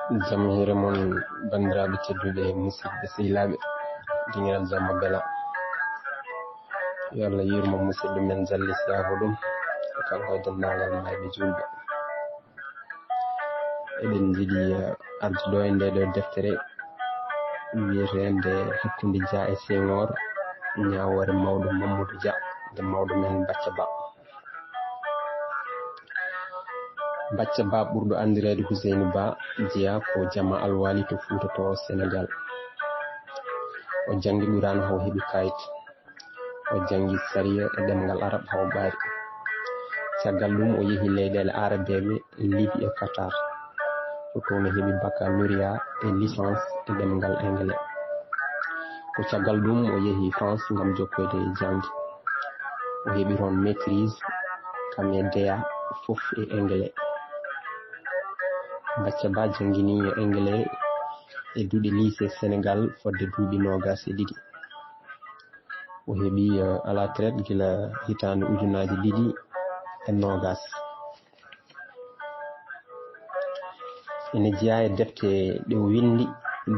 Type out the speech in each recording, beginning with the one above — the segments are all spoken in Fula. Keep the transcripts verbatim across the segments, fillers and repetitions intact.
Jam hiire mon, banndiraaɓe tedduɓe, musidɓe sehilaaɓe, dingiral jamma bela. Yo Allah yurmo musidɗo men Jalli Siyaaho ɗum, kanko e denndaangal maayɓe juulɓe. Eɗen njiɗi, eh, arde ɗo e nde ɗo deftere wiyeteende Hakkunde Dia e Senghor, ñaawoore mawɗo Mamadou Dia, nde mawɗo men Bacca Ba. Bacca Ba ɓurɗo anndireede Huseyni Ba jeyaa ko Jama Alwali to Fuuta to Senegal. O janngi Qur'aana haa o heɓi kayit. O janngi sariya e ɗemngal Arab haa o ɓaari. Caggal ɗum o yehi leyɗeele Arabeeɓe, Libi e Qatar. Ko toon o heɓi baccalauréat e licence e ɗemngal Engle. Ko caggal ɗum o yehi France ngam jokkoyde e jaŋde. O heɓi toon maîtrise kam e D A fof e Engle. Bacca Ba janngini Engle e duɗe lycée Senegal fodde duuɓi noogas e ɗiɗi. O heɓi, eh, à la traite gila hitaande ujunaaji ɗiɗi e noogas. Ene jeyaa e defte ɗe o winndi,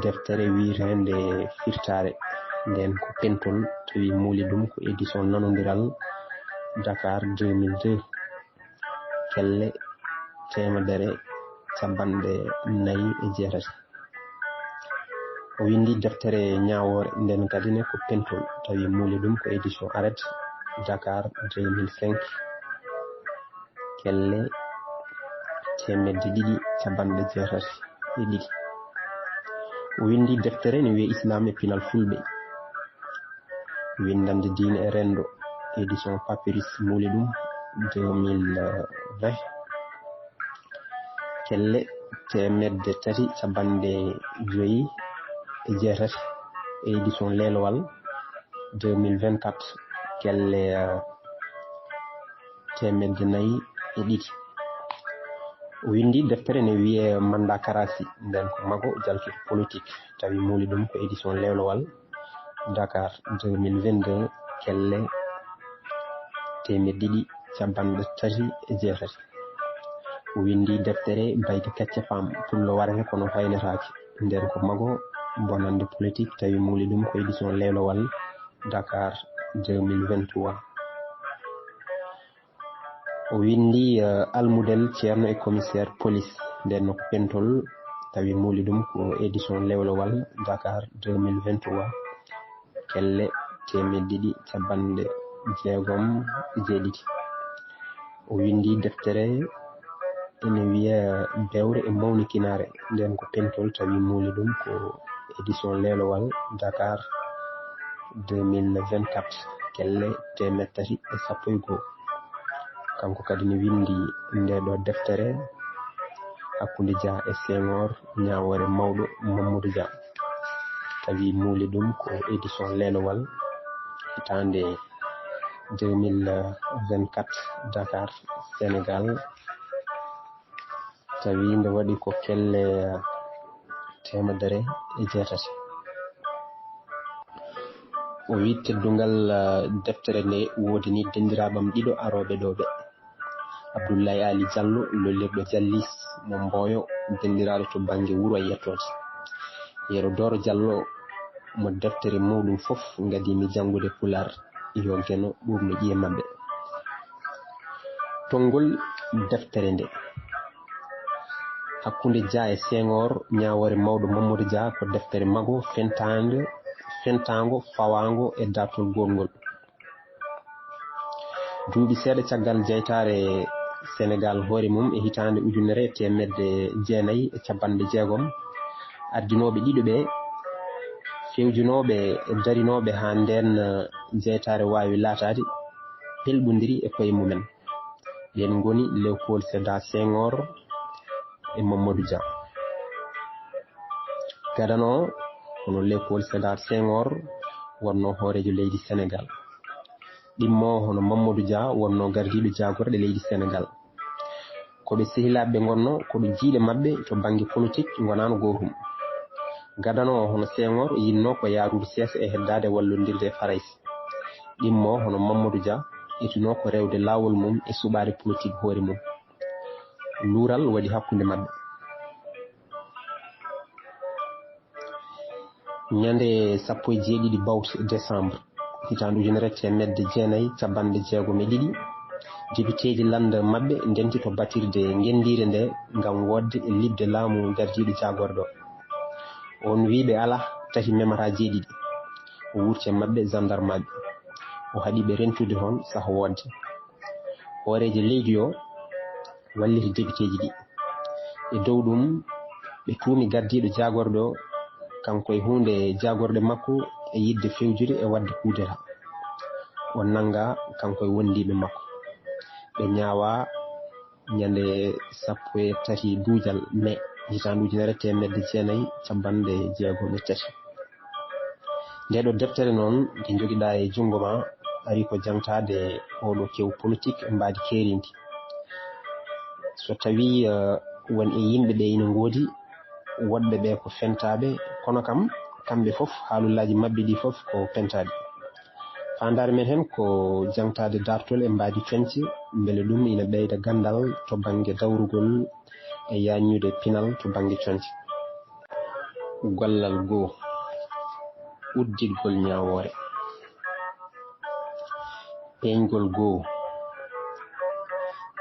deftere wiyeteende Firtaare, nden ko pentol, tawi muuli ɗum ko édition Nanondiral, Dakar, deux mille deux, kelle teemedere cappanɗe nayi e jeetati. O winndi deftere ñaawoore, nden kadi ne ko pentol, tawi muuli ɗum ko édition Arrêt, Dakar, deux mille cinq, kelle teemedde ɗiɗi cappanɗe jeetati e ɗiɗi. O winndi deftere ne wiyee Islam e Pinal Fulɓe, winndannde diine e renndo, édition Papyrus, muuli ɗum deux mille vingt, kelle teemedde tati cappanɗe joyi e jeetati, e édition Leelowal, deux mille vingt-quatre, kelle, eh, teemedde nayi e ɗiɗi. O winndi deftere ne wiyee Mandat Karasi, nden ko mago jaltuɗo politique, tawi muuli ɗum ko édition Leelowal, Dakar, deux mille vingt-deux, kelle teemedde ɗiɗi cappanɗe tati e jeetati. O winndi deftere Baydi Kacce Faam, pullo warata kono faynetaake, nden ko mago bonannde politique, tawi muuli ɗum ko édition Leelowal, Dakar, deux mille vingt-trois. O winndi, eh, Almudel Ceerno e Commissaire Police, nden no ko pentol, tawi muuli ɗum ko édition Leelowal, Dakar, deux mille vingt-trois, kelle teemedde ɗiɗi cappanɗe jeegom e jeeɗiɗi. O winndi deftere ene wiyee Bewre e Mawnikinaare, nden ko pentol, tawi muuli ɗum ko édition Leelowal, Dakar, deux mille vingt-quatre, kelle teemedde tati e sappo e goo. Kanko kadi ne winndi ndee ɗoo deftere, Hakkunde Dia e Senghor, ñaawoore mawɗo Mamadou Dia. Tawi muuli ɗum ko édition Leelowal, hitaande deux mille vingt-quatre, Dakar, Senegal. Tawi nde waɗi ko kelle teemedere e jeetati. O wi teddungal, eh, deftere nde woodani denndiraaɓe am ɗiɗo arooɓe ɗo ɓe. Abdullahi Ali Jallo, lollirɗo Jallis mo Mboyo, denndiraaɗo to bannge wuro e yettoode. Yero Doro Jallo, mo deftere muɗum fof ngadimi janngude Pulaar, yo Geno ɓuuɓnu ƴiye maɓɓe. Tonngol deftere nde. Hakkunde Dia e Senghor, ñaawoore mawɗo Mamadou Dia, ko deftere mago fentaande, fentaango, fawaango e daartol gootngol. Duuɓi seeɗa caggal jeytaare Senegaal hoore mum e hitaande ujunere e teemedde jeenayi e cappanɗe jeegom, ardinooɓe ɗiɗo ɓe, fewjunooɓe e darinooɓe haa ndeen jeytaare waawi laataade, pelɓondiri e koye mumen. Ɓeen ngoni Léopold Sédar Senghor e Mamadou Dia. Gadano o, hono Léopold Sédar Senghor wonnoo hooreejo leydi Senegaal. Ɗimmo o, hono Mamadou Dia wonnoo gardiiɗo jaagorɗe leydi Senegaal. Ko ɓe sehilaaɓe ɓe ngonnoo, kono jiiɗe maɓɓe to bannge politik ngonaano gootum. Gadano o, hono Senghor, yiɗnoo ko yahrude seesa e heddaade wallondirde e Farayse. Ɗimmo o, hono Mamadou Dia, yiɗnoo ko rewde laawol mum e suɓaade politik hoore mum. Luural waɗi hakkunde maɓɓe. Ñande sappo e jeeɗiɗi bawte décembre, hitaande ujunere e teemedde jeenayi cappanɗe jeegom e ɗiɗi, depiteeji lannda maɓɓe ndenti to batirde ngenndiire nde ngam woodde e liɓde laamu gardiiɗo jaagorɗo. On wiyi ɓe alaa, tahi memata jeeɗiɗi. O wurti e maɓɓe, jandarmaaɓe. O haɗi ɓe rentude toon saha woodde. Hooreejo leydi o walliti depiteeji ɗi. E dow ɗum, ɓe tuumi gardiiɗo jaagorɗo o, kanko e huunde jaagorɗe makko e yiɗde fewjude e waɗde kudeta. O nannga kanko e wondiiɓe makko. Ɓe ñaawa ñande sappo e tati duujal me, hitaande ujunere e teemedde jeenayi cappanɗe jeegom e tati. Nde ɗo deftere noon, nde njogiɗaa e junngo ma, ari ko jaŋtaade oɗo kew politik e mbaadi keerindi. So tawii, eh, won e yimɓe ɓe ina ngoodi, woɗɓe ɓe ko fentaaɓe, kono kam, kamɓe fof, haalullaaji maɓɓe ɗi fof ko pentaaɗi. Faandaare men heen ko jaŋtaade daartol e mbaadi coñce, mbele ɗum ina ɓeyda ganndal to bannge dawrugol e yaajnude pinal to bannge coñce. Gollal goo, udditgol ñaawoore. Peeñgol goo,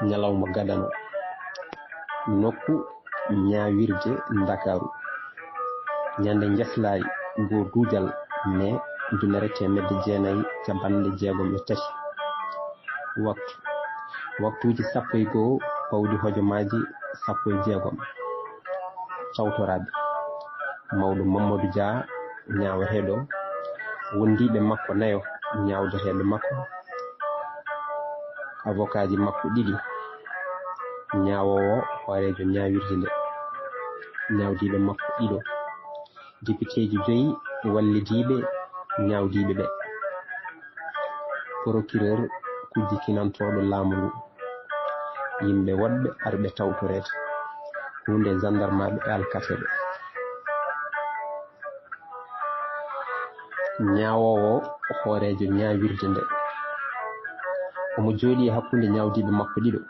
ñalawma gadano. Nokku ñaawirde Ndakaaru. Ñande njaslaari goo duujal me ujunere e teemedde jeenayi cappanɗe jeegom e tati. Waktu. Waktuuji sappo e goo pawɗi hojomaaji sappo e jeegom. Tawtoraaɓe. Mawɗo Mamadou Dia, ñaaweteeɗo. Wondiiɓe makko nayo, ñaawdeteeɓe makko. Avokaaji makko ɗiɗi. Ñaawoowo, hooreejo ñaawirde nde. Ñaawdiiɓe makko ɗiɗo. Depiteeji joyi wallidiiɓe ñaawdiiɓe ɓe. Procureur kujjikinantooɗo laamu ngu. Yimɓe woɗɓe arɓe tawtoreede. Huunde jandarmaaɓe e alkateeɓe. Ñaawoowo hooreejo ñaawirde nde. Omo jooɗii e hakkunde ñaawdiiɓe makko ɗiɗo.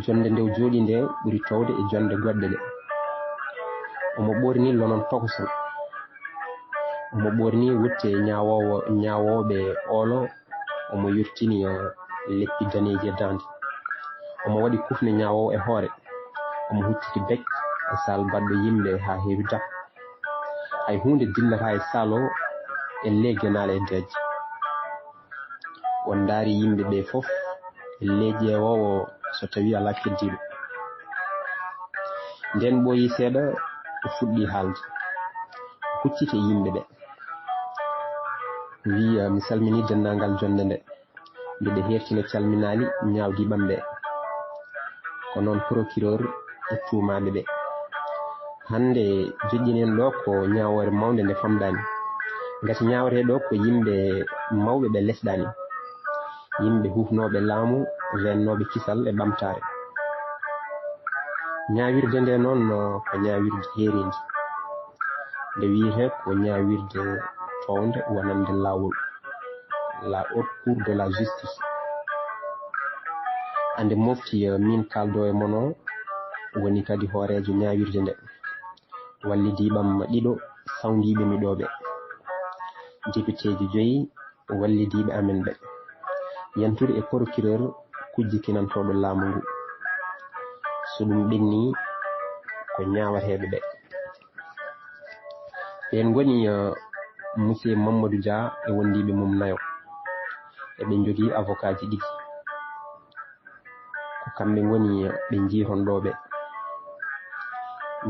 Jonnde nde o jooɗii nde ɓuri toowde e jonnde goɗɗe ɗe. Omo ɓorni lonon tokosol. Omo ɓorni wutte ñaawoowo, ñaawooɓe oolo. Omo yurtini, eh, leppi daneeji e daande. Omo waɗi kufne ñaawoowo e hoore. Omo hucciti bek e sal baɗɗo yimɓe haa heewi dap. Hay huunde dillataa e sal o e leegenaale e deeƴe. O ndaari yimɓe ɓe fof, leeƴeewoowo so tawii alaa keddiiɗo. Nden ɓooyi seeɗa, o fuɗɗi haalde. O hucciti e yimɓe ɓe. Wiya, mi salminii denndaangal jonnde nde. Mbiɗa heertina calminaali ñaawdiiɓe am ɓe. Ko noon procureur e tuumaaɓe ɓe. Hannde joƴƴinen ɗo ko ñaawoore mawnde nde famɗaani. Ngati ñaawetee ɗo ko yimɓe mawɓe ɓe lesɗaani. Yimɓe huufnooɓe laamu, reennooɓe kisal e ɓamtaare. Ñaawirde nde noon, ko ñaawirde heeriinde. Nde wiyetee ko ñaawirde toownde wonande laawol, la Haute Cour de la Justice. Hannde mofti, eh, min kaaldo e mon o woni kadi hooreejo ñaawirde nde. Wallidiiɓe am ɗiɗo sawndiiɓe mi ɗo ɓe. Depiteeji joyi wallidiiɓe amen ɓe. Yantude e procureur kujjikinantooɗo laamu ngu. So ɗum ɓennii, ko ñaawateeɓe ɓe. Ɓeen ngoni, eh, Monsieur Mamadou Dia e wondiiɓe mum nayo. Eɓe njogii avocatji ɗiɗi. Ko kamɓe ngoni ɓe njiiton ɗo ɓe.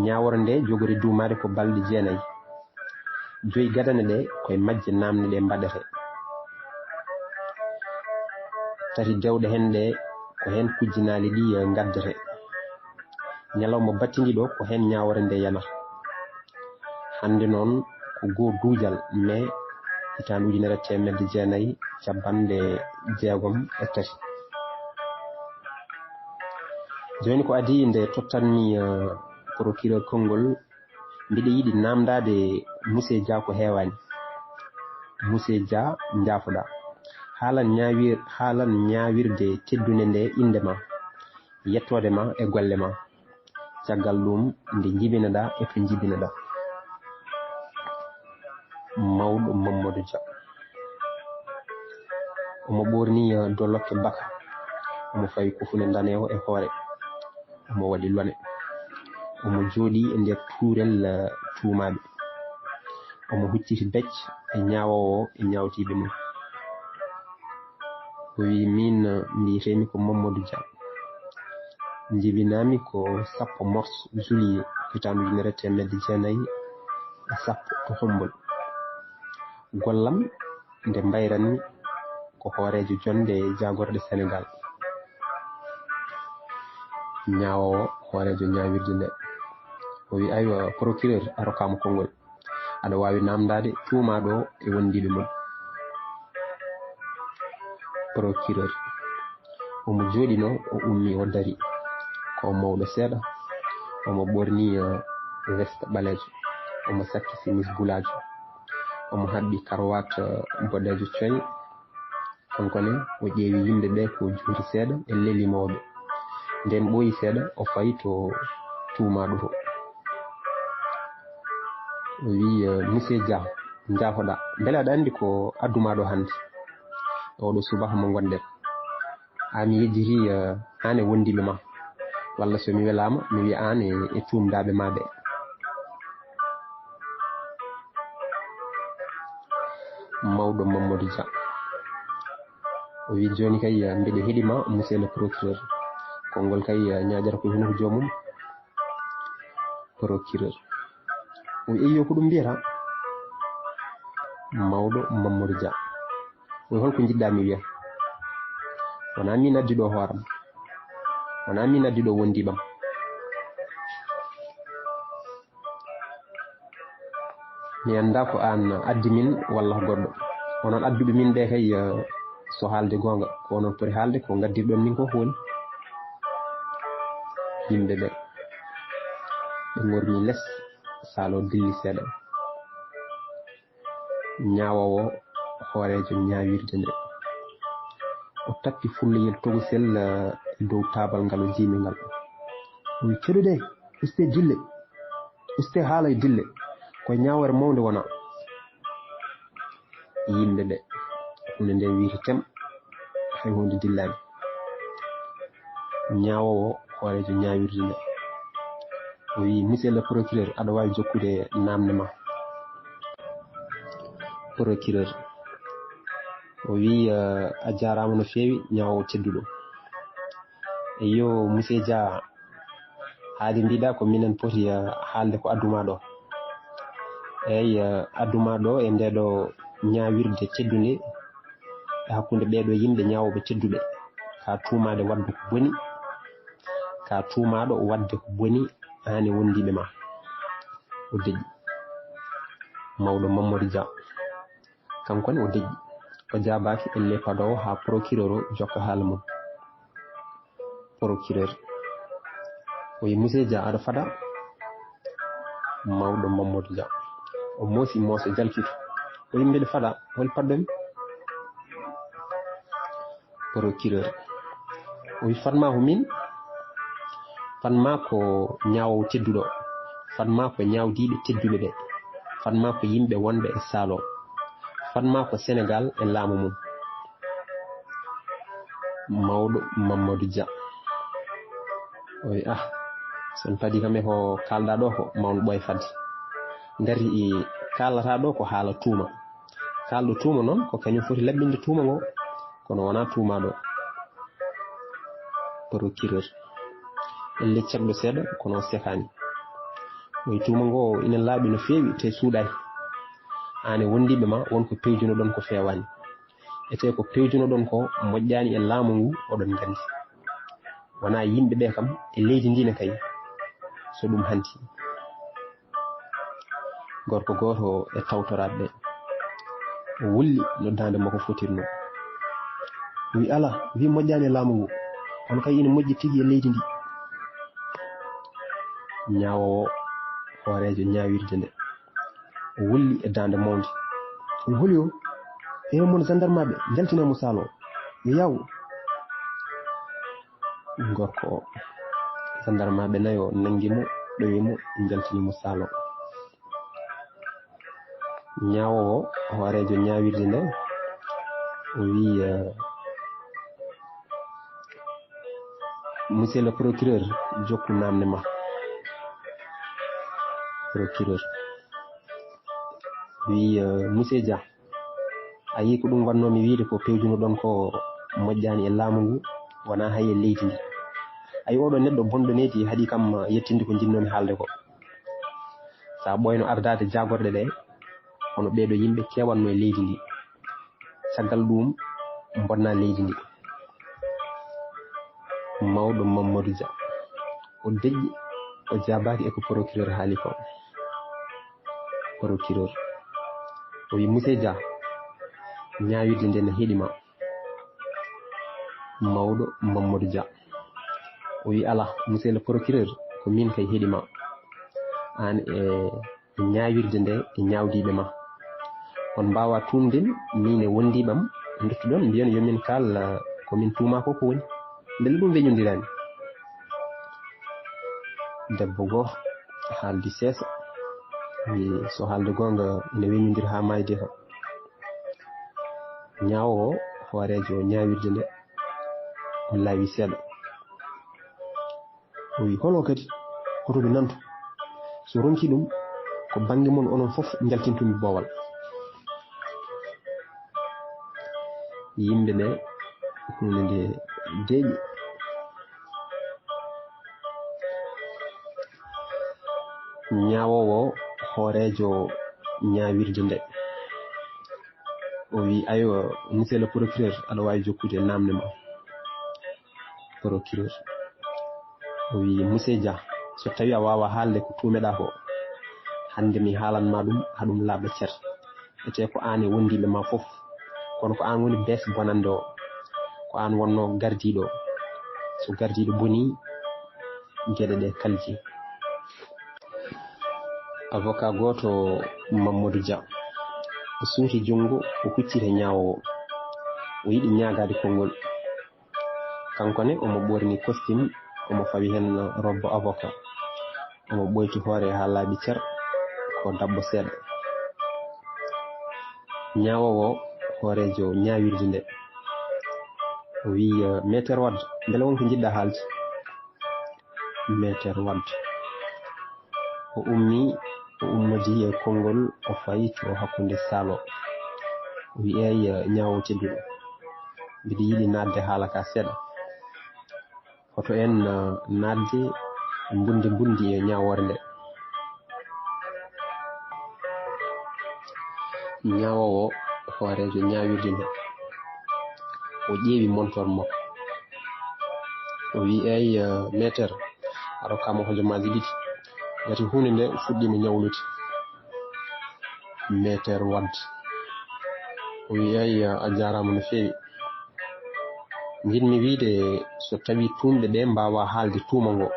Ñaawore nde jogori duumaade ko balɗe jeenayi. Joyi gadane ɗe koye majje naamne ɗe mbaɗete. Tati dewɗe heen ɗe ko heen kujjinaali ɗi ngaddete. Ñalawma battindiɗo ko heen ñaawore nde yanata. Hannde noon ko goo duujal me hitaande ujunere e teemedde jeenayi cappanɗe jeegom e tati. Jooni ko adii nde tottanmi, eh, procureur konngol, mbiɗa yiɗi naamndaade Monsieur Dia ko heewaani. Monsieur Dia, njaafoɗaa. Haalan ñaawir-, haalan ñaawirde teddunde nde innde ma, yettoode ma e golle ma. Caggal ɗum nde njibinoɗaa e to njibinoɗaa. Mawɗo Mamadou Dia. Omo ɓorni, eh, dolokke baka. Omo fawi kufune ndanewo e hoore. Omo waɗi lone. Omo jooɗi e nder tuurel, eh, tuumaaɓe. Omo hucciti bec e ñaawoowo e ñaawtiiɓe mum. O wiyi, "Miin, eh, mbiyetee-mi ko Mamadou Dia. Njibinaa-mi ko sappo mars juillet hitaande ujunere e teemedde jeenayi e sappo to Hombol. Gollam nde mbayran-mi ko hooreejo jonnde jaagorɗe Senegaal." Ñaawoowo hooreejo ñaawirde nde. O wiyi, "Aywa, procureur, a rokkaama konngol. Aɗa waawi naamndaade tuumaaɗo e wondiiɓe mum." Procureur. Omo jooɗinoo, o ummii, o darii. Ko o mawɗo seeɗa. Omo ɓorni, eh, veste ɓaleejo. Omo sakki simis bulaajo. Omo haɓɓi karwaat, eh, boɗeejo coy. Kanko ne, o ƴeewi yimɓe ɓe ko juuti seeɗa e leli mawɓe. Nden ɓooyi seeɗa, o fayi to tuumaaɗo to. O wiyi, eh, "Monsieur Dia, njaafoɗaa. Mbele aɗa anndi ko addumaa ɗo hannde? Oɗo subaka mo ngonɗen. Haa mi yejjiti, eh, aan e wondiiɓe ma. Walla so mi welaama, mi wiya aan e, e tuumdaaɓe ma ɓe." Mawɗo Mamadou Dia. O wiyi, "Jooni kay, eh, mbiɗa heɗii ma, monsieur le procureur. Konngol kay, eh, ñaaƴata ko hunuko joomum." Procureur. O wiyi, "Eyyo, ko ɗum mbiyata?" Mawɗo Mamadou Dia. O wiyi, "Hol ko njiɗɗaa mi wiya? Wonaa miin addi ɗo hooram. Wonaa miin addi ɗo wondiiɓam. Mi anndaa ko aan addi min walla ko goɗɗo. Onon adduɓe min ɓe kay, eh, so haalde goonga, ko onon poti haalde, ko ngaddirɗon min ko ko woni." Yimɓe ɓe, ɓe ngormi les, Saalo dilli seeɗa. Ñaawoowo hooreejo ñaawirde nde, o tappi fulleyel tokosel, eh, e dow taabal ngal o jiimi ngal. O wiyi, "Keɗoɗee, ustee dille, ustee haala e dille. Ko ñaawoore mawnde wona." Yimɓe ɓe, huunde nde wiyi tem, hay huunde dillaani. Ñaawoowo hooreejo ñaawirde nde, o wiyi, "Monsieur le procureur, aɗa waawi jokkude naamne ma." Procureur. O wiyi, "Eh, a jaaraama no feewi, ñaawoowo tedduɗo." "Eyyo, monsieur Dia, haade mbiɗa ko minen poti, eh, haalde ko addumaa ɗo." "Eey, eh, addumaa ɗo e nde ɗo ñaawirde teddunde e hakkunde ɓee ɗo yimɓe ñaawooɓe tedduɓe. Ka tuumaade waɗde ko boni, ka tuumaaɗo waɗde ko boni, aan e wondiiɓe ma." O deƴƴi. Mawɗo Mamadou Dia. Kanko ne o deƴƴi. O jaabaaki, elle padoowo haa procureur o jokka haala mum. Procureur. O wiyi, "Monsieur Dia, aɗa fada?" Mawɗo Mamadou Dia. O moosi mooso jalkito. O wiyi, "Mbeɗa fada, hol paddomi?" Procureur. O wiyi, "Fadmaa ko min, fadmaa ko ñaawoowo tedduɗo, fadmaa ko ñaawdiiɓe tedduɓe ɓe, fadmaa ko yimɓe wonɓe e Saalo, fadmaa ko Senegaal e laamu mum." Mawɗo Mamadou Dia. O wiyi, "Ah, so on padii kam e ko kaalɗaa ɗo ko mawɗo ɓooy fadde. Ngati i kaalataa ɗo ko haala tuuma. Kaalɗo tuuma noon ko kañum foti laɓɓinde tuuma ngo, kono wonaa tuumaaɗo." Procureur. Elle cekɗo seeɗa, kono o sekaani. O wiyi, "Tuuma ngo ina laaɓi no feewi, te suuɗaani. Aan e wondiiɓe ma, won ko pewjunoɗon ko feewaani. Etee ko pewjunoɗon ko moƴƴaani e laamu ngu, oɗon nganndi. Wonaa yimɓe ɓe kam, e leydi ndi ne kay, so ɗum hanti." Gorko gooto e tawtoraaɓe ɓe, o wulli no daande makko fotirnoo. O wiyi, "Alaa, o wiyi moƴƴaani e laamu ngu. Kono kay ina moƴƴi tigi e leydi ndi." Ñaawoowo hooreejo ñaawirde nde, o wulli e daande mawnde. O wiyi, "Holi o? Ɓe mon jandarmaaɓe, njaltinee mo Saalo. Yo yaw." Gorko o, jandarmaaɓe nayo nanngi mo, ɗowi mo, njaltini mo Saalo. Ñaawoowo hooreejo ñaawirde nde, o wiyi, eh, "Monsieur le procureur, jokku naamne ma." Procureur wiyi, eh, "Monsieur Dia, a yii ko ɗum wannoomi wiyde ko pewjunoɗon ko moƴƴaani e laamu ngu, wonaa hay e leydi ndi. Ayi, oɗo neɗɗo bonɗo needi haɗi kam yettinde ko njinnoomi haalde ko. Sa ɓooyno ardaade jaagorɗe ɗe, hono ɓeeɗo yimɓe keewanno e leydi ndi. Caggal ɗum, mbonna leydi ndi." Mawɗo Mamadou Dia, o deƴƴi, o jaabaaki e ko procureur haali ko. Procureur o wi, "Monsieur Dia, ñaawirde nde ne heɗi ma." Mawɗo Mamadou Dia o wi, "Alaa, monsieur le procureur, ko min kay heɗi ma. Aan e e ñaawirde nde e ñaawdiiɓe ma. On mbaawa tuumde min e wondiiɓe am, nduttuɗon mbiyon yo min kaal, eh, ko min tuumaa ko ko woni. Mbele ɗum weñondiraani?" Debbo goo haaldi seesa, wi, "So haalde goonga, ina weñondira haa maayde kam." Ñaawoowo hooreejo ñaawirde nde, o laawi seeɗa. O wi, "Holo kadi, hoto mi nantu. So ronki ɗum, ko bannge mon onon fof njaltintumi boowal." Yimɓe ɓe, huunde nde deeƴi. Ñaawoowo hooreejo ñaawirde nde, o wi, "Aywa, monsieur le procureur, aɗa waawi jokkude naamne ma." Procureur o wi, "Monsieur Dia, so tawi a waawa haalde ko tuumeɗaa ko, hannde mi haalan ma ɗum, haa ɗum laaɓa cer. Etee ko aan e wondiiɓe ma fof, kono ko aan woni bees bonannde o. Ko aan wonno gardiiɗo. So gardiiɗo bonii, geɗe ɗe kalji." Avocat gooto, Mamadou Dia, o suuti junngo, o hucciti e ñaawoowo. O yiɗi ñaagaade konngol. Kanko ne, omo ɓorni costume, omo fawi heen robbo avocat. Omo ɓoyti hoore haa laaɓi cer, ko dabbo seeɗa. Ñaawoowo hooreejo ñaawirde nde, o wiyi, eh, "Meeter Wade, mbele won ko njiɗɗa haalde?" Meeter Wade o ummii, o ummodii e konngol, o fayi to hakkunde saalo. O wiyi, "Eey, ñaawoowo tedduɗo, mbiɗo yiɗi naatde haala ka seeɗa. Hoto en, eh, naatde mbunndi mbunndi e ñaawoore nde." Ñaawoowo hooreejo ñaawirde nde, o ƴeewi montor makko. O wiyi, "Eey, eh, meeter, a rokkaama hojomaaji ɗiɗi. Ngati huunde nde fuɗɗiima ñawlude." Meeter Wade o wiyi, "Eey, eh, a jaaraama no feewi. Njiɗmi wiyde, so tawii tuumɓe ɓe mbaawaa haalde tuuma ngo,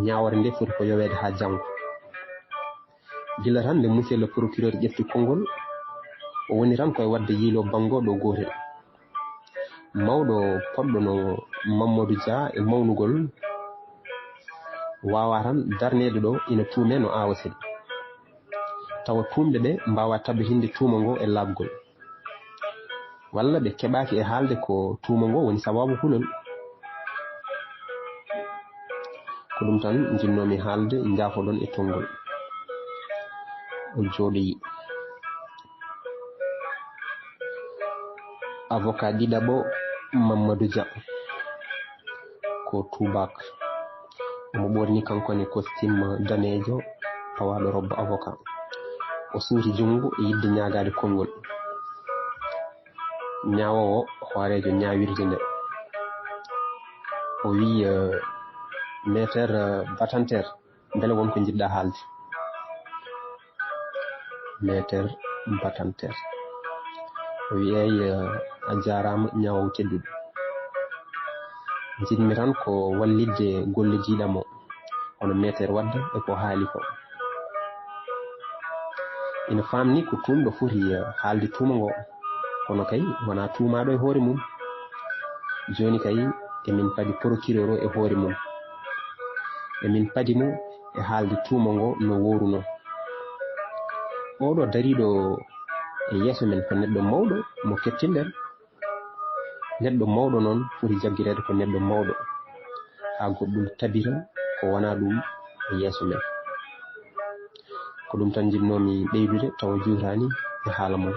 ñaawoore nde foti ko yoweede haa janngo." Gila tan nde monsieur le procureur ƴefti konngol, o woni tan koye waɗde yiilo banngo ɗo gootel. Mawɗo poɗɗo no Mamadou Dia e mawnugol, waawaa tan darneede ɗo ina tuumee no aawasel. Tawa tuumɓe ɓe mbaawaa tabitinde tuuma ngo e laaɓgol. Walla ɓe keɓaaki e haalde ko tuuma ngo woni sabaabu kulol. Ko ɗum tan njinnoomi haalde, njaafoɗon e tonngol. O jooɗoyi. Avocat ɗiɗaɓo, Mamadou Dia, ko tuubaak. Omo ɓorni kanko ne costume daneejo, pawaaɗo robbo avocat. O suuti junngo e yiɗde ñaagaade konngol. Ñaawoowo hooreejo ñaawirde nde, o wiyi, eh, "Meeter, eh, Batanteer, mbele won ko njiɗɗa haalde?" Meeter Batanteer o wiyi, "Eey, eh, a jaaraama ñaawoowo tedduɗo. Njiɗmi tan ko wallitde gollodiiɗo mo, hono meeter Wadda e ko haali ko. Ina faamni ko tuumɗo foti, eh, haalde tuuma ngo, kono kay wonaa tuumaaɗo e hoore mum. Jooni kay, emin padi procureur o e hoore mum. Emin padi mo e haalde tuuma ngo no wooruno. Oɗo dariiɗo E yeeso men ko neɗɗo mawɗo mo kettinɗen. Neɗɗo mawɗo noon foti jaggireede ko neɗɗo mawɗo, haa goɗɗum tabita ko wonaa ɗum e yeeso men. Ko ɗum tan njiɗnoomi ɓeydude, tawa juutaani e haala mon.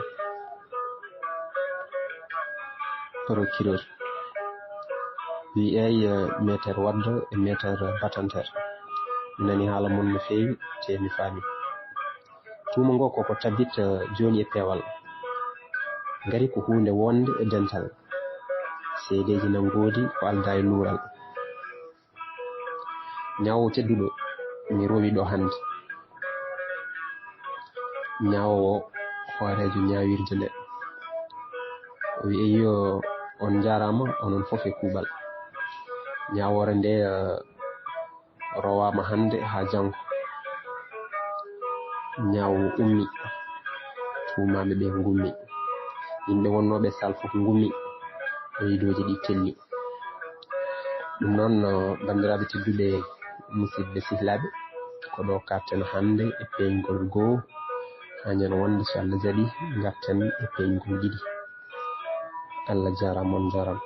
Procureur wi: "Eey, eh, meeter Wadda e meeter Batanteer, mi nani haala mon no feewi, te mi faami. Tuuma ngo koko tabit, eh, jooni e peewal. Ngari ko huunde wonde e dental. Seedeeji na ngoodi ko aldaa e luural. Ñaawo tedduɗo, mi rowi ɗo hannde." Ñaawo o, hooreejo ñaawirde nde, o wi: "Eyyo, on njaaraama, onon fof e kuuɓal. Ñaawoore nde, eh, rowaama hannde haa janngo." Ñaawo ummi, tuumaaɓe ɓe ngummi. Yimɓe wonnooɓe saal fof ngummi, riidooji ɗi telli. Ɗum noon, no, banndiraaɓe tedduɓe, musidɓe sehilaaɓe, ko ɗo kaaɗten hannde e peeñgol goo. Haa ñande wonde, so Allah jaɓi, ngarten e peeñgol ɗiɗi. Allah jaaraama, on njaaraama.